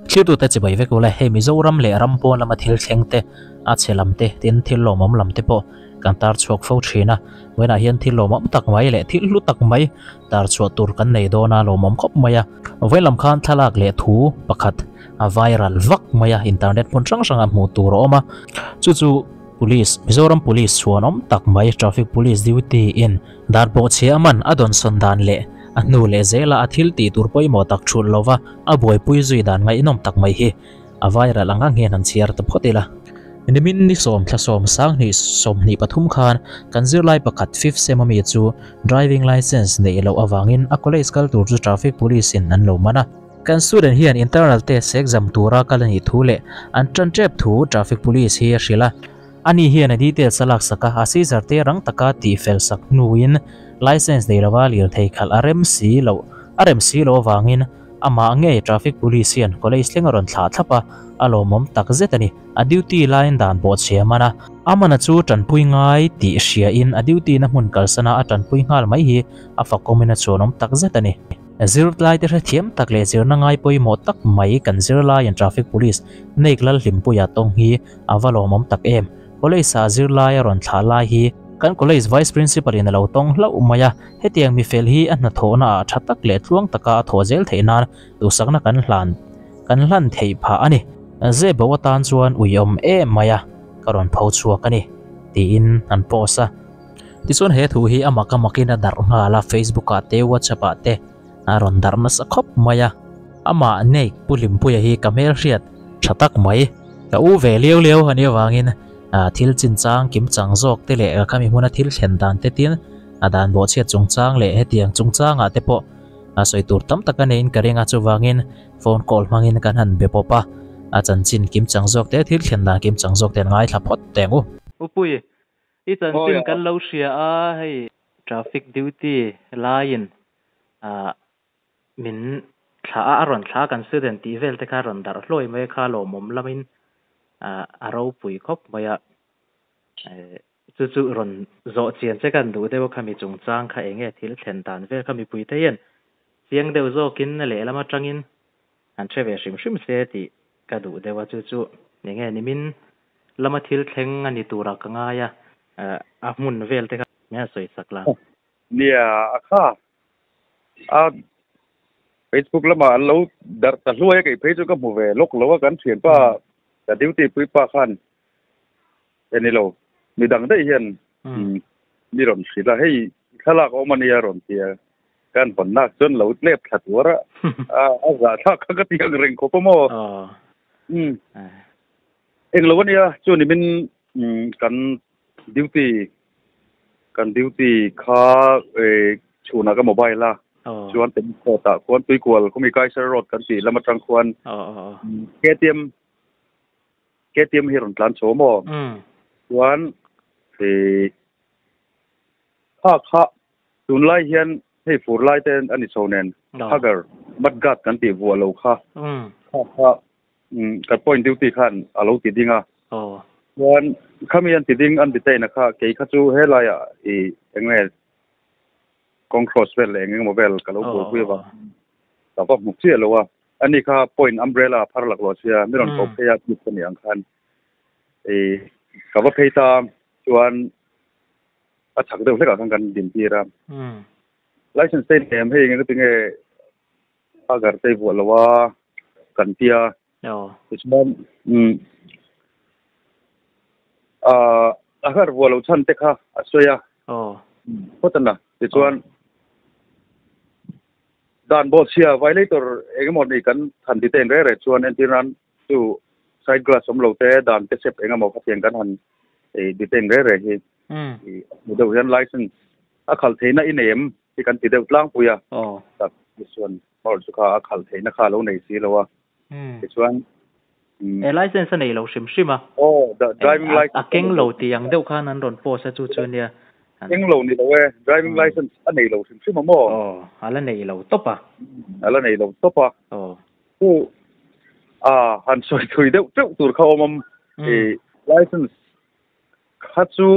Thirtute chibai vek ula, hei Mizoram leh ram pawn lama thil thleng te, a chhe lam te, tin thil lawmawm lam te pawh kan tar chhuak fo thin a. Vawiinah hian thil lawmawm tak mai leh thil hlu tak mai tar chhuah tur kan nei dawn a, lawmawm khawp mai a. Vawiin lam khan thlalak leh thu pakhat a viral vak mai a, internet hmun hrang hrangah hmuh tur a awm a. Chu chu Police, Mizoram Police chhuanawm tak mai Traffic Police duty in dan pawhchhia a man a dawnsawn dan leh a hnu leh zela a thil tih tur pawimawh tak thulh lova a buaipui zui dan ngaihnawm tak mai hi a viral ang ang hian han chhiar ta phawt ila. Nimin ni sawm thla sawm sanghnih 23 khan kan zirlai pakhat fifth sem ami chu driving licence neih loh avangin a college kal tur chu traffic police in an lo man a. Kan student hian internal test exam tura kal a nih thu leh an tan tep thu traffic police hi a hrilh a. Ani hian a details a laksak a, a seizure te rang taka tih fel sak hnuin licence nei lova lirthei khalh a rem si loh a rem si loh avangin amah ngei traffic police hian college thleng a rawn thlah thlap a, a lawmawm tak zet a ni. A duty laiin dan pawh chhe a man a, a mana chu tanpui ngai tih hriain a duty na hmun kalsana a tanpui nghal mai hi a fakawmin a chhuanawm tak zet a ni. Zirlai te hrethiam tak leh zirna ngai pawimawh tak mai kan zirlaiin Traffic Police Naik Lalhlimpuia tawng hi a va lawmawm tak em. College ah zirlai a rawn thlah lai hi kan College Vice Principal in a lo tawng hlauh mai a, hetiang mifel hi a hnathawhna ah tha tak leh tluang taka a thawh zel theih nan duhsakna kan hlan kan hlan theih phah a ni. Zep bo atan chuan uiawm em mai a, ka rawn pho chhuak a ni, tiin an post a. Tichuan he thu hi a mak a makin a darh nghal a, Facebook ah te WhatsApp ah te a rawn darh nasa khawp mai a. Amah Neik Pu Hlimpuia hi ka hmelhriat tha tak mai. Ka u ve liau liau a nih avangin thil chinchang kim chang zawk te leh khami hmuna thil thlen dan te tin a dan bawhchhiat chungchang leh hetiang chungchangah te pawh a sawi tur tam tak a neiin ka ring a, chuvangin phone call hmangin kan han be pawp a, a chanchin kim chang zawk te thil thlen dan kim chang zawk te an ngaithla phawt teng u. Upui, I chanchin kan lo hria a, hei traffic duty laiin ah min thlah a, a rawn thlah a kan student tih vel te kha a rawn darh hluai mai a kha lawmawm lamin ah a ropui khawp mai a, eh chu chu rawn zawh chian che kan duh deuh a khami chungchang kha eng nge thil thlen dan vel kha mipui te hian chiang deuh zawkin lehlam atangin an hre ve hrim hrim se tih ka duh deuh a, chu chu eng nge nimin lama thil thleng a ni turah ka ngai a, a hmun vel te kha min han sawi sak la. Nia, a kha a Facebook lamah an lo darh ta hluai a, kei phei chu ka hmu ve lawk lo a, kan thianpa ka duty puipa khan e ni lo, midang daih hian mi rawn hrilh a, hei thlalak a awm a nia rawn ti a, kan hawn nak chuan lo tlep thla tuar a, a zahthlak kha ka ti ang reng khawp a maw. Englo a nia, chu ni min kan duty kan duty kha chhunah ka mobile a, chuan ten court ah khuan Tuikual khawmi Kaiser road kan tih lam atang khuan KTM KTM hi rawn tlan chho maw? Chuan kha kha tunlai hian hei fur lai te a ni chho nen Hagar mudguard kan tih vuah lo kha kha kha Kan point duty khan a lo ti ding a. Chuan khami an ti ding an detain a kha kei kha chu helaiah i eng nge kawng cross vel leh eng engemaw vel ka lo buaipui avang ka va hmu chiah lo a. Ani kha point umbrella phar laklawh sia mi rawn koh phei a tih ka nih ang khan i ka va phei ta chuan a chak deuh hlekah khan kan din tir a. License te nem hei eng tinge A gar te vuah lo a kan tia. Tichuan a gar vuah lo chhan te kha a sawi a. Phawt a na. Tichuan dan bawhchhia violator engemaw ni kan han detain reng reng chuan entir nan chu side glass awm lo te dan te sep engemaw khatiang kan han detain reng reng hi. Hmu deuh hian license a khalh theihna i nei em? Hi kan ti deuh tlangpui a, tak chuan Hmawr chu kha a khalh theihna kha a lo nei si lo a, tichuan. E license a nei lo hrim hrim a. Aw, driving license. A keng lo tih ang deuh khan an rawn post a chu chu nia. Keng lo ni lo e, driving license a nei lo hrim hrim a maw? Aw, a la nei lo tawp a. A la nei lo tawp a. Aw. Chu a han sawi thui deuh teuh tur kha awm awm, i license kha chu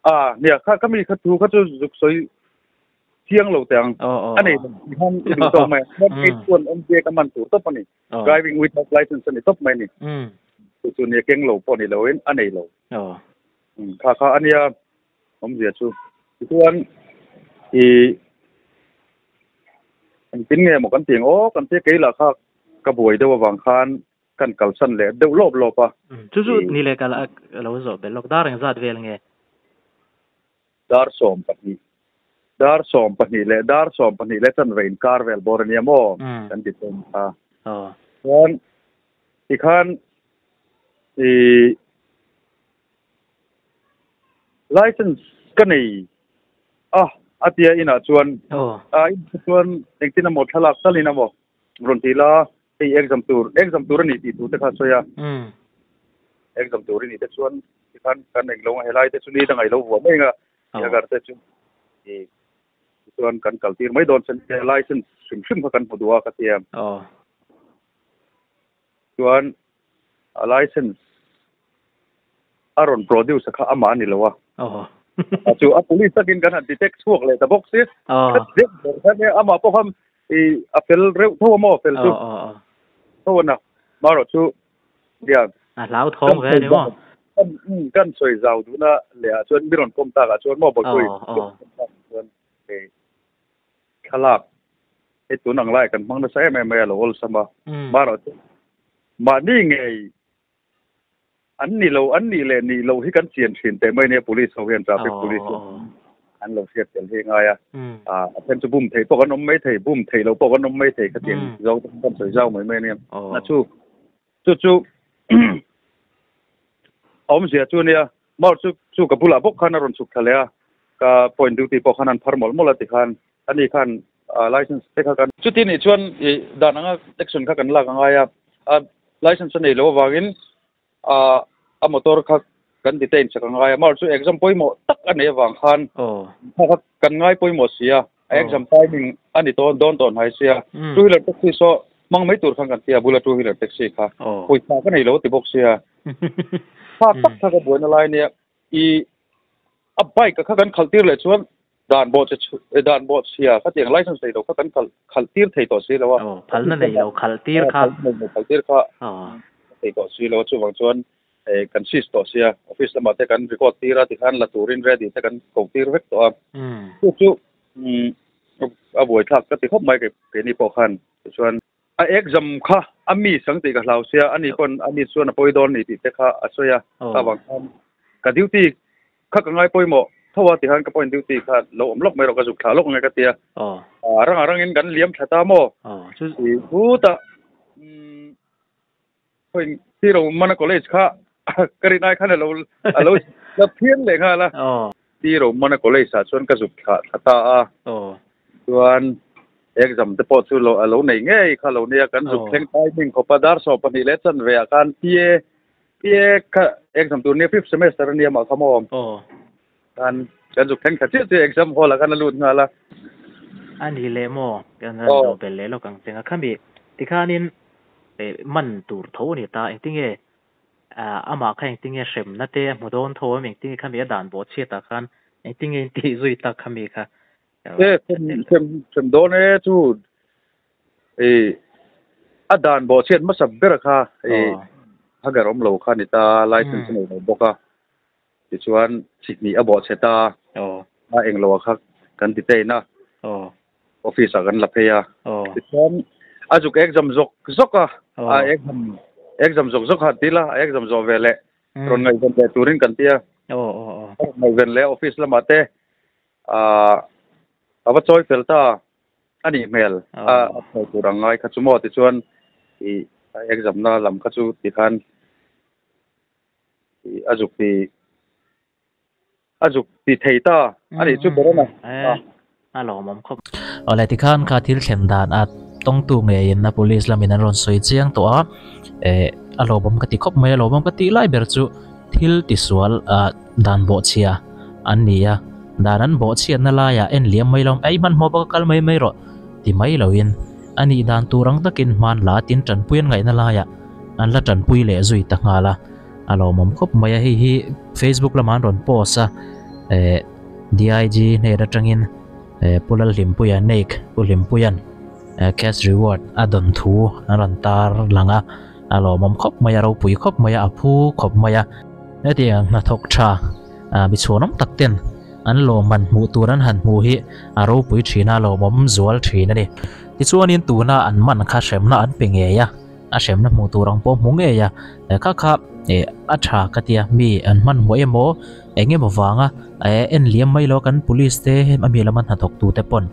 A, nia, kha ka mi kha thu kha chu zuk sawi chiang lo teng ani han i du to mai 181 MJ ka man tur top ani driving without license ani top mai ni chu chu ni keng lo pawh ni lo in anei lo kha kha ania awm zia chu chuan i engtin nge maw kan ti ang aw kan tia kei lah kha ka buai deuh avang khan kan kalsan leh deuh lawp lawp a. Chu chu ni leh ka lo zawh belh lawk dar engzat vel nge? Dar 12 dar 12 leh dar 12 leh chanve inkar vel bawr ania maw kan ti tawn kha. Chuan tikhan i license ka nei a a tia inah chuan a inah chuan engtin emaw thlalak talin emaw rawn ti la hei exam tur exam tur a ni tih tur te kha a sawi a exam tur i nih te chuan tikhan kan englo a helai te chu ni dang a ilo vuah mai ang a agar te chu i chuan kan kal tir mai dawn chuan license hrim hrim kha kan hmu duh a ka tia chuan a license a rawn produce kha amah a ni lo a. A chu a police takin kan han detect chhuak leh ta bawk si. Amah pawh kha i a fel reuh tho a maw fel chu. Tho a na. Marawh chu ya. A hlau thawng ve a ni maw? Kan sawi zau duhna leh ah chuan mi rawn kawm tak ah chuan maw Bawlhpui chuan thlalak hei tun ang lai kan hmang nasa em em mai a lo awlsam a. Marawh chu mahni ngei an ni lo an nih leh nih loh hi kan chian thin teh mai nia police ho hian traffic police hian an lo hriat tel hi ngai a a then chu bum thei pawh kan awm mai thei bum thei lo pawh kan awm mai thei khatiang zo te kan sawi zau mai mai ania na chu chu chu awmzia chu ania maw chu chu ka bulah bawk khan a rawn chhuk thla leh a ka point duty pawh khan an phar mawlh mawlh a tikhan ani khan license te kha kan chuti nih chuan i dan anga action kha kan lak angai a a license a nei lo avangin a motor kha kan detain sak angai a mar chu exam pawimawh tak a nei avang khan kha kan ngai pawimawh si a a exam timing a ni tawn dawn tawn hai sia two wheeler taxi saw hmang mai tur khan kan tia bula two wheeler taxi kha pawisa ka nei lo ti bawk sia kha tak kha ka buaina lai nia i a bike kha kan khalh tir leh chuan dan bawh che dan bawh chhia khatiang license nei lo kha kan khalh khalh tir thei tawh si lo a. Aw, phalna nei lo khalh tir kha. Phalna nei lo khalh tir kha thei tawh si lo a, chuvang chuan kan seize tawh sia, office lamah te kan record tir a, tikhan la turin ready te kan ko tir vek tawh a. Chu chu a buaithlak ka ti khawp mai keini pawh khan tichuan A exam kha a miss ang tih ka hlau sia, ani pawn a miss chuan a pawi dawn ni tih te kha a sawi a, ka vang khan ka duty kha ka ngai pawimawh tho a tikhan ka point duty kha lo awm lawk mai rawh ka zuk thlah lawk nge ka ti a, a rang a rangin kan liam thla ta maw? Ti phut a, khawi Tiro Mana College kha ka rin ai khan a lo a lo la phian leh nghal a, Tiro Mana College ah chuan ka zuk thlah thla ta a, chuan exam te pawh chu lo a lo nei ngei kha lo nia kan zuk thleng timing khawp a dar 12 leh chanve ah khan PA PA kha exam tur nia fifth semester ania mah kha maw khan kan zuk thleng thla chiah chiah exam hall ah khan a lut nghal a. A ni leh maw kan han zawh belh leh lawk ang cheng a khami tikhanin man tur tho a ni ta engtinge amah kha engtinge hremna te a hmu dawn tho a engtinge khami a dan bawh chhiat ah khan engtinge in tih zui tak khami kha E hrem hrem hrem dawn e chu e a dan bawh chhiat hmasa ber kha e hagar awm lo kha ni ta license nei lo bawk a tichuan chi hnih a bawh chhe ta a englo a kha kan detain a office ah kan la phei a tichuan a zuk exam zawk zawk a a exam exam zawk zawk han ti la a exam zawh ve leh rawn ngaihven leh turin kan ti a ngaihven leh office lamah te a va chawi fel ta a nih hmel a a sawi tur ang ngai kha chu maw tichuan ih a exam na lam kha chu tikhan ih a zuk ti a zuk ti thei ta a nih chu ber a na. A lawmawm khawp. Awle tikhan kha thil thlen dan a tawngtu ngeiin a police lamin an rawn sawi chiang tawh a, eh a lawmawm ka ti khawp mai a lawmawm ka tih lai ber chu thil tisual ah dan bawhchhia an ni a, dan an bawhchhiatna laiah en liam mai lo ei hmanhmawh bawk a kal mai mai rawh ti mai loin a nih dan tur ang takin hman la tin tanpui an ngaihna laiah an la tanpui leh zui ta nghal a, a lawmawm khawp mai a hei hi Facebook lamah an rawn post a eh. DIG hnen atangin Pu Lalhlimpuia Naik Pu Hlimpuia'n cash reward a dawn thu an rawn tar lang a, a lawmawm khawp mai a, ropui khawp mai a, a phu khawp mai a. Hetiang hnathawk tha mi chhuanawm tak ten an lawmman hmuh tur an han hmuh hi a ropui thin a, lawmawm zual thin a ni. Tichuanin tuna an man kha hremna an pe ngei a. A hremna hmuh tur ang pawh hmu ngei a, kha kha eh a tha ka tia mi an hmanhmawh emaw eng emaw vanga eh en liam mai lo kan police te a mi lama hnathawk tu te pawn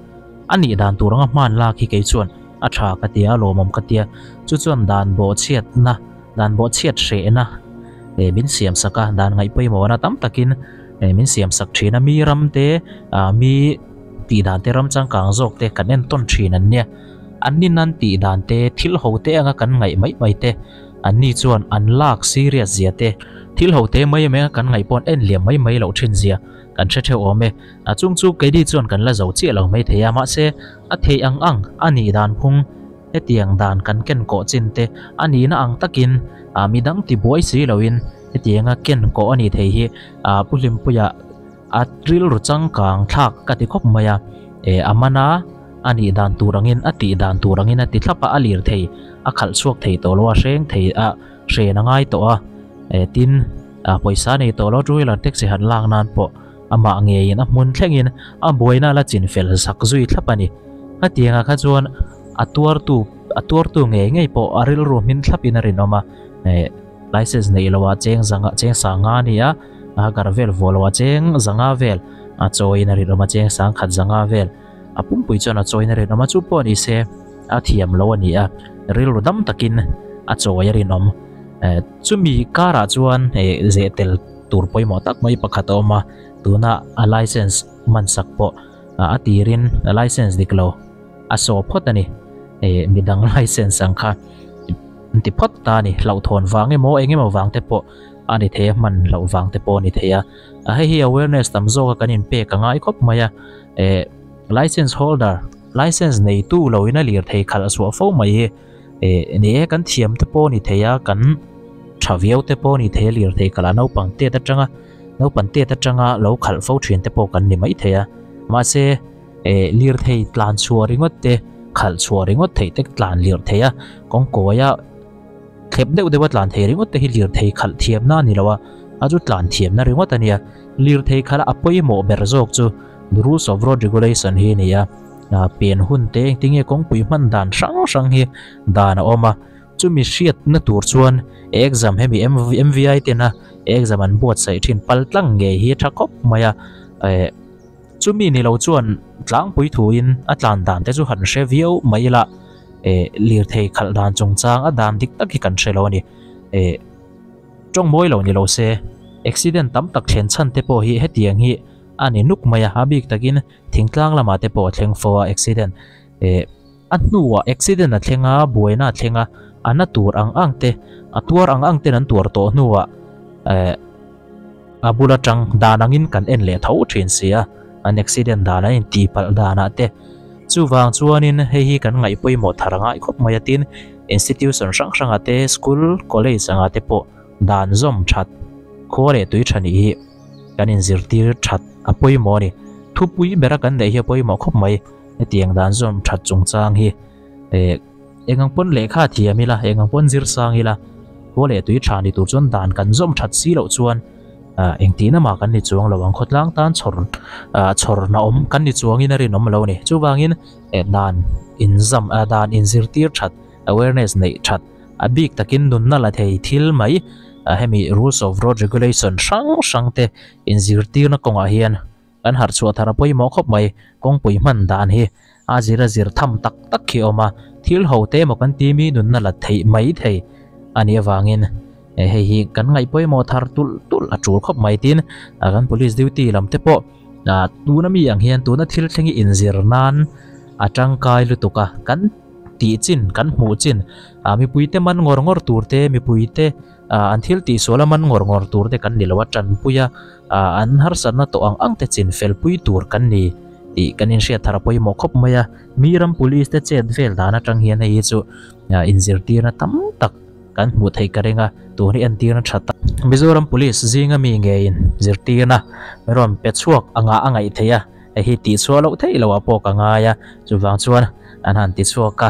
a nih dan tur anga hman lak hi kei chuan a tha ka tia a lawmawm ka tia chu chuan dan bawhchhiatna dan bawhchhiat hrehna eh min siam sak a dan ngaih pawimawhna tam takin eh min siam sak thin a mi ram te ah mi tih dan te ram changkang zawk te kan entawn thin an nia. An ni nan tih dan te, thil ho te anga kan ngaih mai mai te, an ni chuan an lak serious zia te, thil ho te mai mai anga kan ngaih paw'n en liam mai mai loh thin zia kan hre theuh awm e. A chung chu keini chuan kan la zo chiah lo mai thei a, mahse a theih ang ang a nih dan phung hetiang dan kan ken kawh chin te a nihna ang takin a midang ti buai si loin hetianga ken kawh a ni thei hi a Pu Hlimpuia A rilru changkang thlak ka ti khawp mai a, e a man a, a nih dan tur angin a tih dan tur angin a ti thlap a, a lir thei, a khalh chhuak thei tawh lo a, hreng thei a, hren a ngai tawh a, e tin a pawisa nei tawh lo two wheeler taxi han lak nan pawh amah ngeiin a hmun thlengin a buaina la chin fel zak zui thlap a ni. Hetiangah kha chuan a tuartu a tuartu ngei ngei pawh a rilru hmin thlapin a rinawm a, e license neih loh a cheng zanga cheng sanga a ni a. A gar vel vuah lo a cheng zanga vel a chawiin a rinawm a cheng sang khat zanga vel a pumpui chuan a chawiin a rinawm a chu pawh ni se a thiam lo a ni a rilru dam takin a chawi a rinawm eh chumi karah chuan eh zeh tel tur pawimawh tak mai pakhat a awm a tuna a license man sak pawh a tirin a license dik lo a saw phawt a ni eh midang license ang kha an ti phawt ta a ni hlauhthawn vang emaw eng emaw vang te pawh. a ni thei a, hman loh vang te pawh a ni thei a, hei hi awareness tam zawk a kan inpek a ngai khawp mai a, eh license holder license neitu lo in a lirthei khalh chhuah fo mai hi eh ni e kan thiam te pawh a ni thei a, kan tha viau te pawh a ni thei a lirthei khalh a naupang tet atanga naupang tet atanga lo khalh fo thin te pawh kan ni mai thei a, mahse eh lirthei tlan chhuah ringawt te khalh chhuah ringawt theih te tlan lirthei a kawngkawi a. Thlep deuh deuh a tlan thei ringawt te hi lirthei khalh thiamna a ni lo a, a chu tlan thiamna ringawt a nia. Lirthei khalh a pawimawh ber zawk chu the rules of road regulation hi a ni a, pen hun te engtinge kawngpui hman dan hrang hrang hi dan a awm a, chumi hriatna tur chuan exam hemi MVI tena exam an buatsaih thin pal tlang ngei hi a tha khawp mai a, eh chumi ni lo chuan tlangpui thuin a tlan dan te chu han hre viau mai ila. Eh lirthei khalh dan chungchang a dan dik tak hi kan hre lo a ni. Eh tawng mawi lo ni lo se accident tam tak thlen chhan te pawh hi hetiang hi a ni nuk mai a, a bik takin thingtlang lamah te pawh a thleng fo a accident. Eh a hnuah accident a thleng a, buaina a thleng a, a na tur ang ang te, a tuar ang ang ten an tuar tawh hnuah eh a bul atang dan angin kan en leh tho thin si a, an accident dan an intihpalh danah te. Chuvang chuanin hei hi kan ngaih pawimawh thar a ngai khawp mai a tin institution hrang hrangah te school, college angah te pawh dan zawm that khua leh tui tha nih hi kan inzirtir that a pawimawh a ni. Thupui bera kan neih hi a pawimawh khawp mai hetiang dan zawm that chungchang hi eh engang pawn lehkha thiam ila engang pawn zir sang ila khua leh tui tha ni tur chuan dan kan zawm that si loh chuan Ah engtihna mah kan ni chuang lo ang khawtlang tan chhawr ah chhawrna awm kan ni chuangin a rinawm lo a ni. Chuvangin eh dan inzam ah dan inzirtir that awareness neih that a bik takin nunna la thei thil mai ah hemi rules of road regulation hrang hrang te inzirtirna kawngah hian kan harh chhuah thar a pawimawh khawp mai. Kawngpui hman dan hi a zir a zir tham tak tak khi a awm a, thil ho te emaw kan ti mi nunna la theih mai thei a nih avangin hei hi kan ngaih pawimawh thar tulh tulh a tul khawp mai tin kan police duty lam te pawh tuna mi ang hian tuna thil thleng hi inzir nan a tangkai lutuk a, kan tih chin kan hmuh chin mipui te man ngawr ngawr tur te mipui te an thil tih sual a man ngawr ngawr tur te kan ni lo a, tanpui a an harsatna tawh ang ang te chin fel pui tur kan ni tih kan inhriat thar a pawimawh khawp mai a, mi ram police te chet vel dan atang hian hei hi chu inzirtirna tam tak kan hmuh theih ka ring a, tun hi entirna tha tak. Mizoram police zinga mi ngeiin zirtirna rawn pe chhuak anga a ngaih theih a. Hei hi tihchhuah loh theih loh ah pawh ka ngai a, chuvang chuan an han tichhuak a.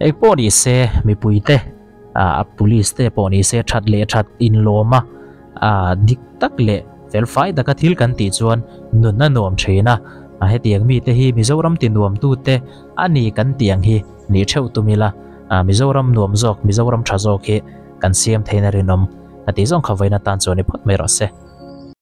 Engpawh ni se mipui te ah police te pawh ni se that leh that inlawm a, ah dik tak leh fel fai taka thil kan tih chuan nun a nuam thin a, hetiang mite hi Mizoram ti nuam tute a ni kan tih ang hi nih theuh tum ila, ah Mizoram nuam zawk Mizoram tha zawk hi kan siam theihna rinawm a tih zawng kha vawiin atan chuan i phawt mai rawh se.